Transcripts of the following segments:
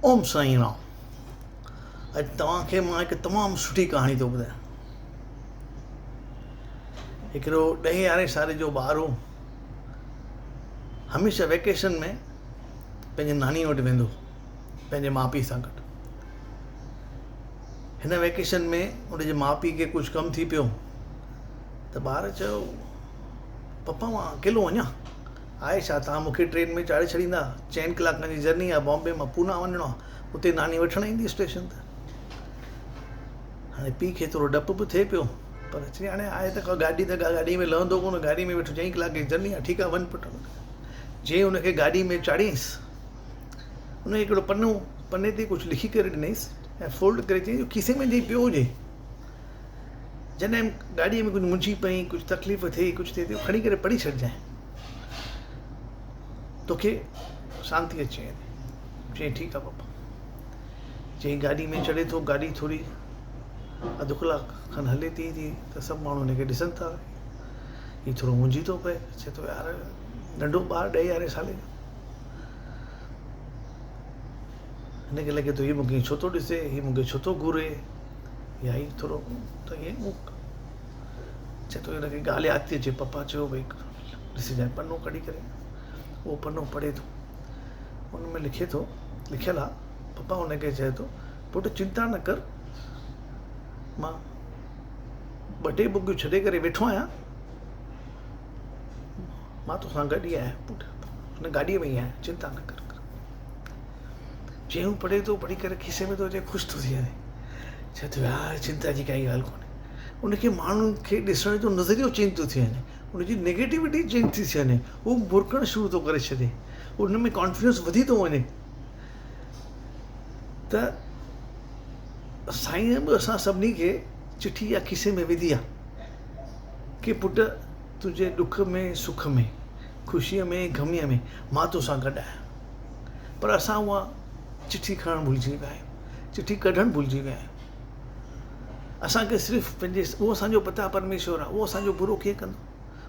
اوم سائين رام اڄ توهان کي مان هڪ تمام سٺي ڪهاڻي ٿو ٻڌايان. هڪڙو ڏهين يارهين سالي جو ٻار هو هميشه ويڪيشن ۾ پنهنجي ناني وٽ ويندو هو پنهنجي ماء پيء سان گڏ. هن ويڪيشن ۾ ان جي ماء پيء کي ڪجهه ڪم ٿي پيو ته ٻار چيو پپا مان اڪيلو وڃان؟ آهي ڇا توهان مون کي ٽرين ۾ چاڙهي ڇڏيندا؟ چئن ڪلاڪن جي جرني آهي بامبي مان پونا وڃڻو آهي اتي ناني وٺڻ ايندي اسٽيشن تي. هاڻي پيء کي ٿورو ڊپ به ٿئي پيو پر چي هاڻي آهي ته ڪا گاڏي ته گاڏي ۾ لهندو ڪونه گاڏي ۾ ويٺو چئين ڪلاڪ جي جرني آهي ٺيڪ آهي وڃ پٽ. جئين ان کي گاڏي ۾ چاڙهيائينس ان کي هڪڙو پنو پني تي ڪجهه لکي ڪري ڏنائينس ۽ فولڊ ڪري چيائين جو کيسي ۾ جئين پيو هجي. جڏهن گاڏيء ۾ ڪجهه منجهي پئين، ڪجهه تڪليف ٿئي، ڪجهه ٿئي ته اهو کڻي ڪري پڙهي ڇڏجانء. توکي شانتي اچي ويندي. چيائين ٺيڪ آ بابا. چيائين گاڏي ۾ چڙهي ٿو، گاڏي ٿوري اڌ ڪلاڪ کن هلي ٿي ٿي ته سڀ ماڻهو هن کي ڏسن ٿا. هي ٿورو منجهي ٿو پئي، چئي ٿو يار ننڍو ٻار ڏهين يارهين سالي جو. هن کي لڳي ٿو هي مون کي ڇو ٿو ڏسي، هي مون کي ڇو ٿو گهوري. يا هي ٿورو ته ائين چئي ٿو هن کي ڳالهه ياد ٿي اچي پپا چيو ڀئي ڏسجانء پنو ڪڍي ڪري اهو پنو پڙهي ٿو ان ۾ لکي ٿو لکيل آ پپا ان کي چئي ٿو پٽ چنتا نه ڪر مان ٻه ٽي بڪيون ڇڏي ڪري ويٺو آهيان مان توسان گڏ ئي آهيان پٽ هن گاڏيء ۾ ئي آهيان چنتا نه ڪر جيئن پڙهي ٿو پڙهي ڪري کيسي ۾ ٿو اچي خوش ٿو ٿي وڃي چئي ٿو يار چنتا جي ڪائي ڳالهه ڪونهي ان کي ماڻهن کي ڏسڻ جو نظريو چينج ٿو ٿي وڃي ان جي نيگيٽوٽي چينج ٿي ٿي وڃي هو مرڪڻ شروع ٿو ڪري ڇڏي ان ۾ ڪانفيڊنس وڌي ٿو وڃي ته سائين به اسان سڀني کي چٺي يا کيسي ۾ وڌي آ ڪي پٽ تنهنجي ڏک ۾ سک ۾ خوشيء ۾ غميء ۾ مان توسان گڏ آهيان پر اسان اها چٺي کڻڻ ڀلجي ويا آهيون، چٺي ڪڍڻ ڀلجي ويا آهيون. اسان کي صرف پنهنجي اهو اسان جو پتا پرميشور آهي، اهو اسان جو برو ڪيئن ڪندو،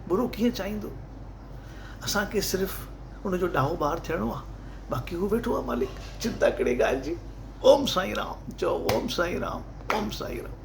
برو ڪيئن چاهيندو. اسان کي صرف ان جو ڏاهو ٻار ٿيڻو آهي، باقي هو ويٺو آهي مالڪ، چنتا ڪهڙي ڳالهه جي. اوم سائين رام چئو، اوم سائين رام، اوم سائين رام.